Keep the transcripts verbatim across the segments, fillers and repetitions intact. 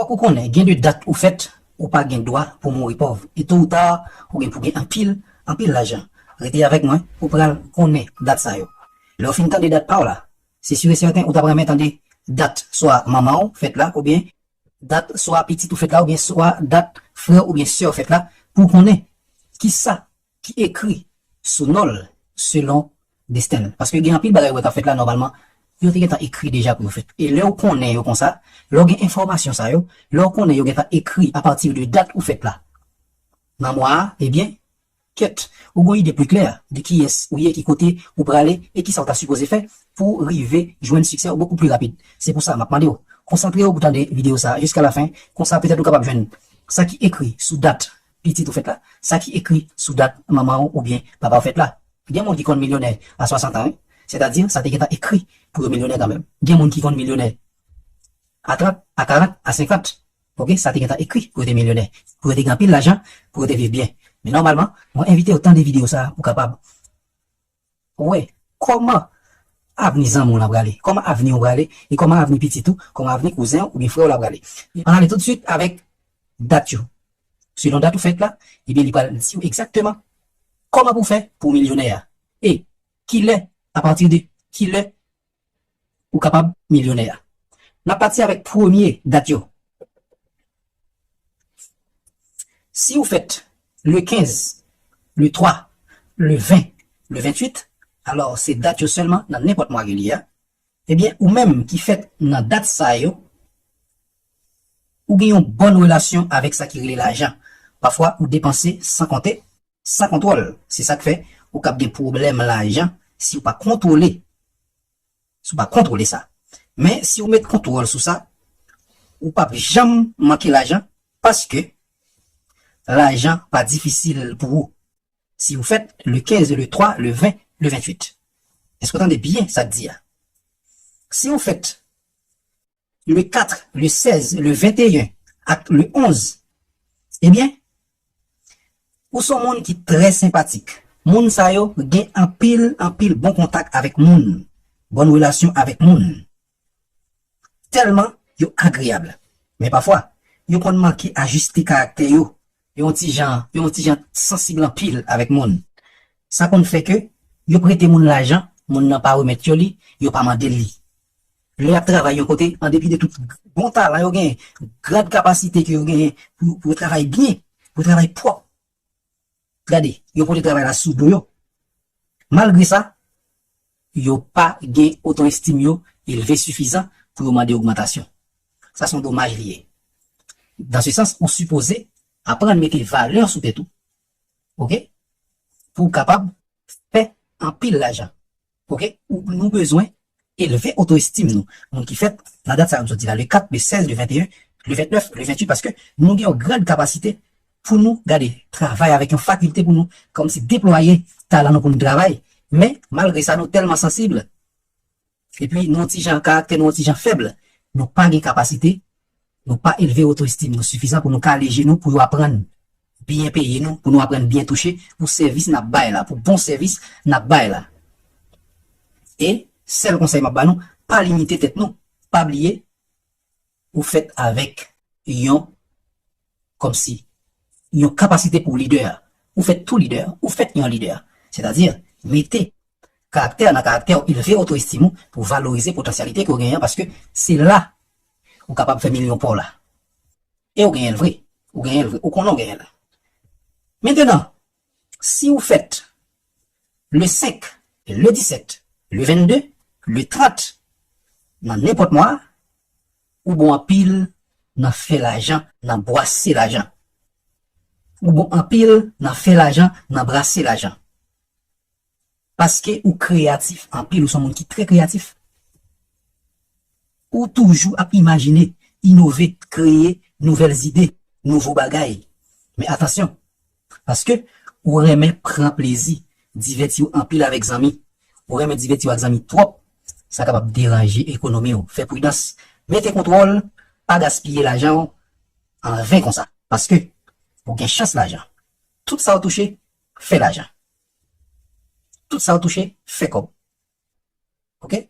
Fòk ou konnen, gen de dat ou fèt, ou pa gen dwa pou mouri pòv. E to ou ta, ou gen pou gen anpil, anpil lajan. Rete avèk mwen, ou pral konnen dat sa yo. Lè w fin tande dat pa w la, se si e sèten ou t ap renmen tande dat swa manman w fèt la, oubyen dat swa pitit ou fèt la, oubyen swa dat frè oubyen sè w fèt la, pou w konnen kisa ki ekri sou non l selon desten l. Paske gen anpil bagay ou wè k ap fèt la, nòmalman, yo te gentan ekri deja pou yo fèt. E lè w konnen yo konsa, lè w gen enfòmasyon sa yo, lè w konnen yo gentan ekri apati de dat ou fèt la nan mwa a, ebyen, kèt, ou gon ide pli klè de kiyès ou ye, ki kote ou prale, e kisa w ta sipoze fè pou rive jwenn siksè ou bokou pli rapid. Se pou sa, m ap mande w, konsantre w pou tande videyo sa a jiska lafen, konsa petèt ou kapab jwenn sa ki ekri sou dat pitit ou fèt la, sa ki ekri sou dat manman w oubyen papa w fèt la. Gen moun ki konn milyonè a swasant an, wi. Sètadi, sa te gentan ekri pou yo milyonè kanmenm. Gen moun ki konn milyonè a trant, a karant, a senkant. Oke, sa te gentan ekri pou yo te milyonè, pou yo te gen anpil lajan, pou yo te viv byen. Men nòmalman, mwen envite w tande videyo sa a pou kapab wè kòman avni zanmi w la prale, kòman avni w prale, e kòman avni pitit ou, kòman avni kouzen w oubyen frè w la prale. Ann ale toutswit avèk dat yo. Selon dat ou fèt la, ebyen, li pral di w egzakteman kòman pou w fè pou w milyonè a. E kilè, apati de kilè ou kapab milyonè a. N ap pati avèk premye dat yo. Si ou fèt le kenz, le twa, le ven, le venntuit, alò se dat yo sèlman nan nenpòt mwa ke l ye a. Ebyen, ou menm ki fèt nan dat sa yo, ou gen yon bòn relasyon avèk sa ki rele lajan. Pafwa, ou depanse san konte, san kontwòl. Se sa k fè ou kab gen pwoblèm lajan si ou pa kontwole, si ou pa kontwole sa. Men, si ou met kontwòl sou sa, ou p ap janm manke lajan, paske lajan pa difisil pou ou. Si ou fèt le kenz, le twa, le ven, le venntuit. Èske w tande byen sa k di a? Si ou fèt le kat, le sèz, le venteyen ak le onz, ebyen, ou se yon moun ki trè senpatik. Moun sa yo gen anpil, anpil bon kontak avèk moun, bòn relasyon avèk moun. Tèlman yo agreyab. Men pafwa, yo konn manke ajiste karaktè yo. Yo yon ti jan, yo yon ti jan sansib anpil avèk moun. Sa konn fè ke yo prete moun lajan, moun nan pa remèt yo li, yo pa mande l li. Lè y ap travay yon kote, an depi de tout bon talan yo genyen, grad kapasite ke yo genyen pou, pou yo travay byen, pou yo travay pwòp, gade, yo pote travay la sou do yo. Malgre sa, yo pa gen oto-estim yo elve sifizan pou yo mande ogmantasyon. Sa se yon domaj li ye. Dans ce sens, ou sipoze aprann mete valè sou tèt ou, oke? Pou w kapab fè anpil lajan. Oke? Ou, nou bezwen elve oto-estim nou. Moun ki fèt nan dat sa yo m sot di la, le kat, le sèz, le venteyen, le ventnèf, le venntuit, paske nou gen yon grad kapasite pou nou, gade, travay avèk yon fakilte pou nou, kòmsi deplwaye talan nou pou nou travay. Men, malgre sa, nou tèlman sansib, epi nou yon ti jan, karaktè nou yon ti jan fèb, nou pa gen kapasite, nou pa elve oto-estim nou sifizan pou nou ka ale je nou, pou yo aprann byen peye nou, pou nou aprann byen touche, pou sèvis n ap bay la, pou bon sèvis n ap bay la. E sèl konsèy m ap ba nou, pa limite tèt nou, pa bliye, ou fèt avèk yon, kòmsi, yon kapasite pou lidè. Ou fèt tou lidè, ou fèt yon lidè. Sètadi, mete karaktè nan karaktè w, elve oto-estim ou pou valorize potansyalite ke w genyen an, paske se la ou kapab fè milyon pa w la. E w genyen l vre, ou genyen l vre, ou konnen w genyen l. Mentenan, si ou fèt le senk, le disèt, le vennde, le trant, nan nenpòt mwa, ou bon anpil nan fè lajan, nan bwase lajan. Ou bon anpil nan fè lajan, nan brase lajan. Paske ou kreyatif anpil, ou se yon moun ki trè kreyatif. Ou toujou ap imajine, inove, kreye nouvèl zide, nouvo bagay. Men atansyon, paske ou renmen pran plezi, divèti w anpil avèk zanmi. Ou renmen divèti w ak zanmi twòp, sa kapab deranje ekonomi w. Fè pridans, mete kontwòl, pa gaspiye lajan w an ven konsa. Paske ou gen chans lajan. Tout sa w touche, fè lajan. Tout sa w touche, fè kòb. Oke?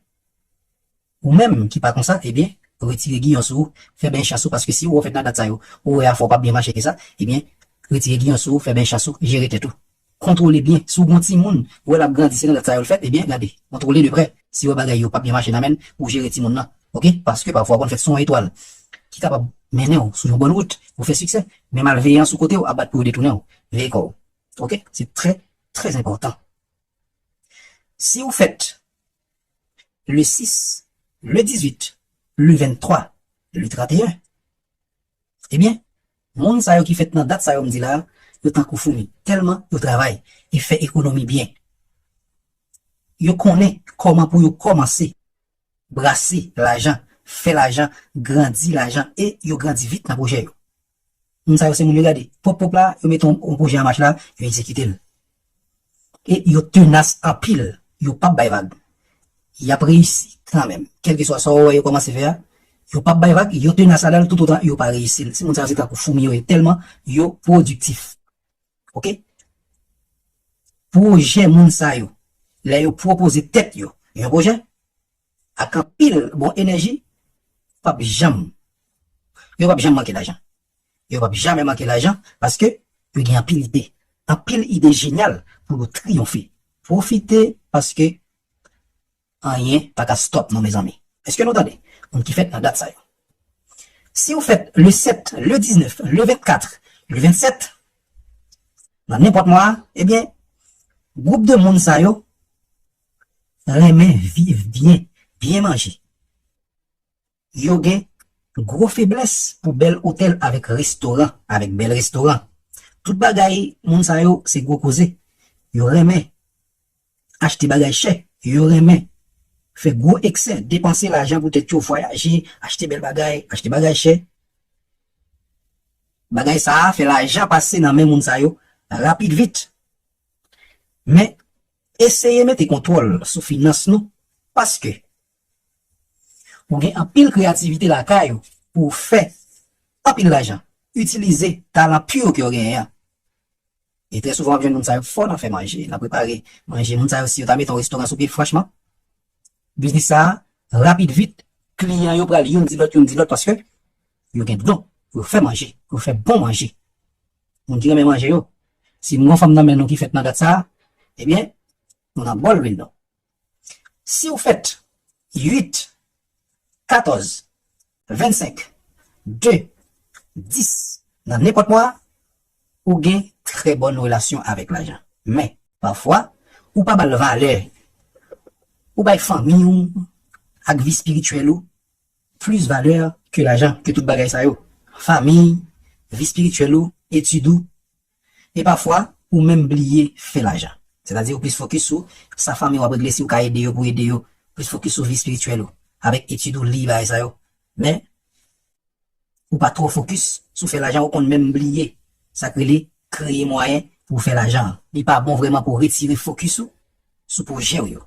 Ou menm ki pa konsa, ebyen, retire giyon sou ou, fè beny chans ou, paske si ou wè w fèt nan dat sa yo, ou wè afè w p ap byen mache ke sa, ebyen, retire giyon sou ou, fè beny chans ou, jere tèt ou. Kontwole byen. Si w gen yon timoun, ou wè l ap grandi, se nan dat sa yo l fèt, ebyen, gade, kontwole de prè. Si w wè bagay yo p ap byen mache nan men l, ou jere timoun nan. Oke? Paske pafwa w konn fèt sou yon etwal ki kapab mennen w sou yon bòn wout, ou fè siksè, men malveyan sou kote w ap bat pou yo detounen w. Veye kò w. Oke? Se trè, trè enpòtan. Si w fèt le sis, le dizuit, le venntwa, le tranteyen, ebyen, moun sa yo ki fèt nan dat sa yo m di la, yo tankou foumi, tèlman yo travay e fè ekonomi byen. Yo konnen kòman pou yo kòmanse brase lajan, fè lajan, grandi lajan, e yo grandi vit nan pwojè yo. Moun sa yo se moun yo gade. Pwòp pwòp la, yo mete yon, yon pwojè an mach la, yo egzekite l. E yo tenas anpil, yo p ap bay vag. Y ap reyisi kanmenm. Kèlkeswa sa w wè yo kòmanse fè a, yo p ap bay vag, yo tenas ladan l toutotan yo pa reyisi l. Se moun sa yo se tankou foumi yo ye, tèlman yo pwodiktif. Oke? Pwojè moun sa yo, lè yo pwopoze tèt yo yon pwojè, ak anpil bon enèji, p ap janm, yo p ap janm manke lajan. Yo p ap jamè manke lajan paske yo gen anpil ide. Anpil ide jenyal pou yo triyonfe. Pwofite paske anyen pa ka stòp nou, mezanmi. Èske nou tande? Moun ki fèt nan dat sa yo. Si w fèt le sèt, le diznèf, le vennkat, le vennsèt, nan nenpòt mwa, ebyen, gwoup de moun sa yo renmen viv byen, byen manje. Yo gen gwo feblès pou bèl otèl avèk restoran, avèk bèl restoran. Tout bagay moun sa yo se gwo koze. Yo renmen achte bagay chè. Yo renmen fè gwo eksè, depanse lajan pou tèt yo, vwayaje, achte bèl bagay, achte bagay chè. Bagay sa a fè lajan pase nan men moun sa yo rapid vit. Men, eseye mete kontwòl sou finans nou, paske ou gen anpil kreyativite lakay ou pou w fè anpil lajan. Itilize talan pure ke w genyen an. E trè souvan, w ap jwenn moun sa yo fò nan fè manje, nan prepare manje. Moun sa yo, si yo ta mete yon restoran sou pye, franchman, biznis sa a, rapid vit, kliyan yo pral youn di lòt, youn di lòt, paske yo gen don pou yo fè manje, pou yo fè bon manje. Moun ki renmen manje yo. Si nou gen yon fanm nan men nou ki fèt nan dat sa a, ebyen, nou nan bòl lwil nou. Si w fèt uit, katòz, vennsenk, de, dis, nan nenpòt mwa, ou gen trè bòn relasyon avèk lajan. Men, pafwa, ou pa ba l valè. Ou bay fanmi w ak vi espirityèl ou plis valè ke lajan, ke tout bagay sa yo. Fanmi, vi espirityèl ou, etid ou, e pafwa, ou menm bliye fè lajan. Sètadi, ou plis fokis sou sa fanmi w ap regle, si w ka ede yo pou ede yo, plis fokis sou vi espirityèl ou, avèk etid ou, li, bagay sa yo. Men, ou pa twò fokis sou fè lajan, ou konn menm bliye sa k rele kreye mwayen pou w fè lajan. Li pa bon vrèman pou w retire fokis ou sou pwojè w yo,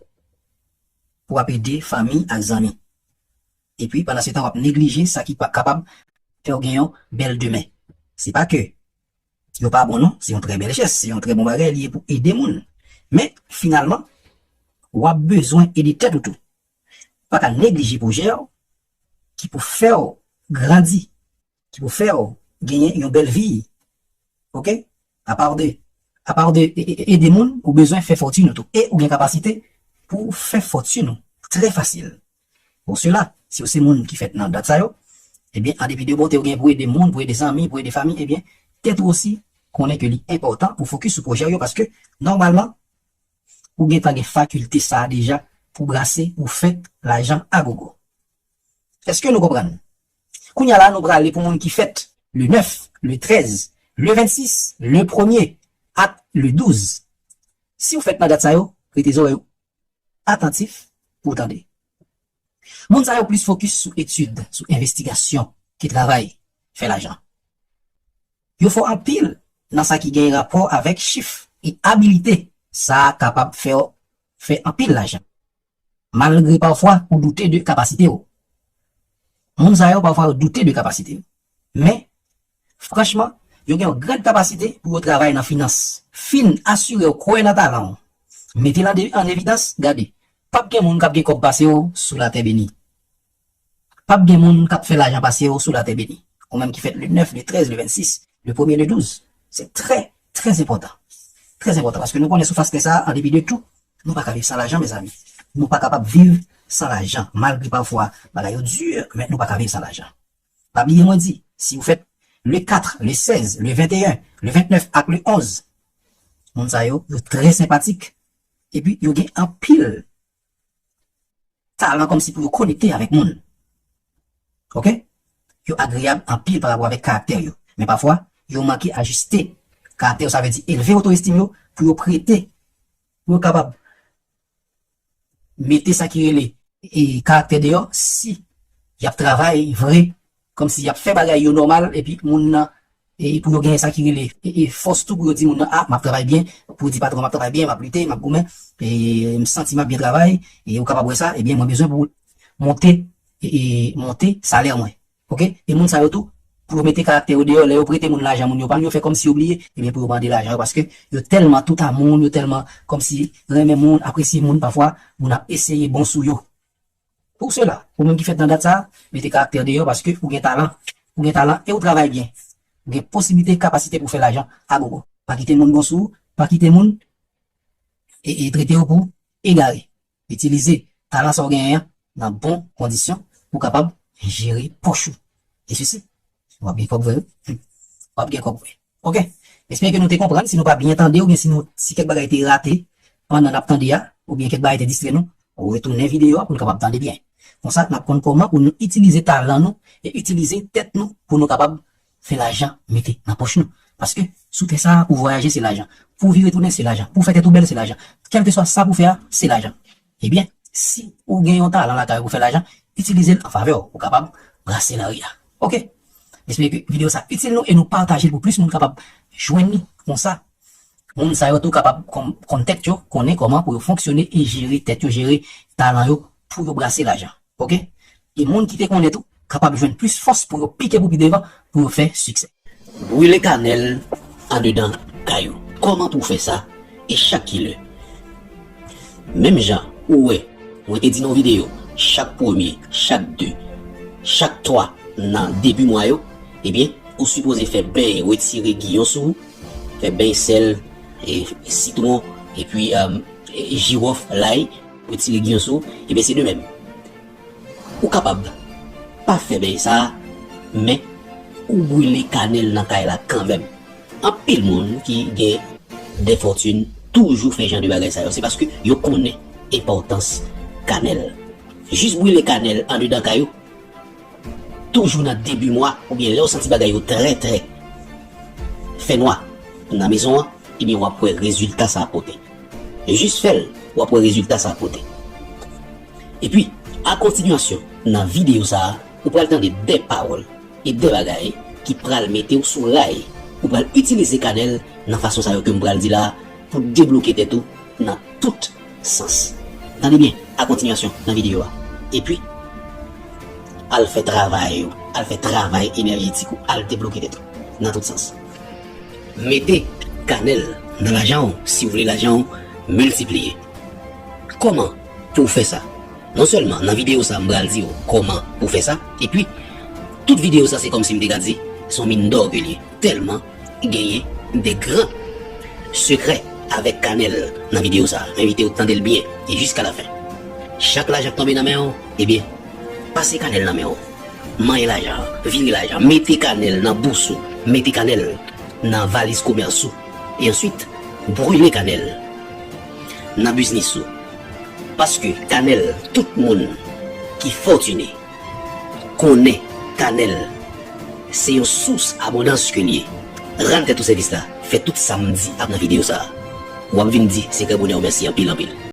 pou w ap ede fanmi ak zanmi. Epi, pandan se tan, w ap neglije sa ki pa kapab fè w gen yon bèl demen. Se pa ke yo pa bon non, se yon trè bèl jès, se yon trè bon bagay li ye pou ede moun. Men, finalman, w ap bezwen ede tèt ou tou. Pa ka neglije pwojè w ki pou fè w grandi, ki pou fè w genyen yon bèl vi. Oke? Apa de, apa de e- e- ede moun, ou bezwen fè fòtin ou tou. E ou gen kapasite pou w fè fòtin ou trè fasil. Pou sela, si w se moun ki fèt nan dat sa yo, ebyen, an depi de bonte ou gen pou ede moun, pou ede zanmi, pou ede fanmi, ebyen, tèt ou osi, konnen ke li enpòtan pou fokis sou pwojè w yo, paske, nòmalman, ou gentan gen fakilte sa a deja pou brase, pou fè lajan agogo. Èske nou konprann? Kounye a la, nou prale pou moun ki fèt le nèf, le trèz, le vennsis, le premye ak le douz. Si w fèt nan dat sa yo, rete zòrèy ou atantif pou w tande. Moun sa yo plis fokis sou etid, sou envestigasyon, ke travay, fè lajan. Yo fò anpil nan sa ki gen rapò avèk chif e abilite sa a kapab fè w fè anpil lajan. Malgre pafwa ou doute de kapasite w. Moun sa yo pafwa yo doute de kapasite yo. Men, franchman, yo gen yon grenn kapasite pou yo travay nan finans. Fin asire w kwè nan talan w. Mete l an de- an evidans, gade. P ap gen moun k ap gen kòb pase w sou latè beni. p ap gen moun k ap fè lajan pase w sou latè beni. Ou menm ki fèt le nèf, le trèz, le vennsis, le premye, le douz. Se trè, trè enpòtan. Trè enpòtan, paske nou konnen sou fas tè sa a, an depi de tou, nou pa ka viv san lajan, mezanmi. Nou pa kapab viv san lajan, malgre pafwa bagay yo di, men nou pa ka viv san lajan. Pa bliye mwen di, si ou fèt le kat, le sèz, le venteyen, le ventnèf ak le onz, moun sa yo, yo trè senpatik. Epi yo gen anpil talan kòmsi pou yo konekte avèk moun. Oke? Yo agreyab anpil pa rapò avèk karaktè yo. Men pafwa, yo manke ajiste karaktè yo, sa vle di elve oto estim yo pou yo prete, pou yo kapab mete sa ki rele e karaktè deyò, si y ap travay vre, kòmsi y ap fè bagay yo nòmal, epi moun nan, e pou yo gen sa ki rele e, e fòs tou pou yo di moun nan, a, m ap travay byen, pou yo di patwon, m ap travay byen, m ap lite, m ap goumen, e m santi m ap byen travay, e ou kapab wè sa, ebyen, mwen bezwen pou monte, e, e monte salè mwen. Oke? E moun sa yo tou, pou yo mete karaktè yo deyò, lè yo prete moun lajan, moun yo pa, yo fè kòmsi yo bliye, ebyen, pou yo mande lajan yo, paske yo tèlman tout a moun, yo tèlman kòmsi renmen moun, apresye moun, pafwa, moun ap eseye bon sou yo. Pou sela, ou menm ki fèt nan dat sa a, mete karaktè deyò, paske ou gen talan. Ou gen talan e ou travay byen. Ou gen posiblite, kapasite pou fè lajan a gogo. Pa kite moun bon sou ou, pa kite moun e, e trete w pou egare. Itilize talan sa w genyen an nan bon kondisyon pou w kapab jere pòch ou. E sesi, w ap gen kòb vre, wi. W ap gen kòb vre. Oke? M espere ke nou te konprann. Si nou pa byen tande oubyen si nou, si kèk bagay te rate pandan n ap tande a, oubyen kèk bagay te distrè nou, retounen videyo a pou nou kapab tande byen. Konsa, n ap konn kòman pou nou itilize talan nou e itilize tèt nou pou nou kapab fè lajan mete nan pòch nou. Paske sou tè sa a, pou vwayaje, se lajan. Pou vire tounen, se lajan. Pou fè tèt ou bèl, se lajan. Kèlkeswa sa pou fè a, se lajan. Ebyen, si ou gen yon talan lakay ou pou fè lajan, itilize l an favè w. Ou kapab brase lari a. Oke? M espere ke videyo sa itil nou e nou pataje l pou plis moun kapab jwenn li. Konsa, moun sa yo tou kapab kon-, konn tèt yo, konnen kòman pou yo fonksyone e jere tèt yo, jere talan yo pou yo brase lajan. Oke? E moun ki te konnen tou kapab jwenn plis fòs pou yo pike pou pi devan, pou yo fè siksè. Brile kanèl andedan kay ou. Kòman pou w fè sa e chak kilè? Menm jan ou wè, mwen te di nan yon videyo, chak premye, chak de, chak twa nan debi mwa yo, ebyen, ou sipoze fè beny, retire giyon sou ou, fè beny sèl, e, sitwon, epi, e, e, jiwòf, lay, retire giyon sou ou, ebyen, se de menm. Ou kapab pa fè beny sa a, men ou brile kanèl nan kay la kanmenm. Anpil moun ki gen de fòtin toujou fè jan de bagay sa yo. Se paske yo konnen enpòtans kanèl. Jis brile kanèl andedan kay ou, toujou nan debi mwa, oubyen lè w santi bagay yo trè, trè fè nwa nan mezon an, ebyen, w ap wè rezilta sa ap pote. Jis fè l, w ap wè rezilta sa ap pote. Epi, a kontinyasyon, nan videyo sa a, ou pral tande de pawòl e de bagay ki pral mete w sou ray. Ou pral itilize kanèl nan fason sa yo ke m pral di la a pou debloke tèt ou nan tout sans. Tande byen, a kontinyasyon nan videyo a. Epi, al fè travay ou, al fè travay enèjetik ou, al debloke tèt ou nan tout sans. Mete kanèl nan lajan w si w vle lajan w miltipliye. Kòman pou w fè sa? Non sèlman nan videyo sa a m pral di w kòman pou w fè sa, epi tout videyo sa se kòmsi m te ka di se yon min dò ke l ye, tèlman genyen de gran sekrè avèk kanèl nan videyo sa a. M envite w tande l byen e jiska lafen. Chak lajan k tonbe nan men w, ebyen, pase kanèl nan men w. Manyen lajan an, vire lajan, mete kanèl nan bous ou, mete kanèl nan valiz komès ou, e answit, brile kanèl nan biznis ou. Paske kanèl, tout moun ki fòtine konnen kanèl se yon sous abondans ke l ye. Rann tèt ou sèvis la, fè tout sa m di ap nan videyo sa a. W ap vin di sekrè bonè w mèsi anpil, anpil.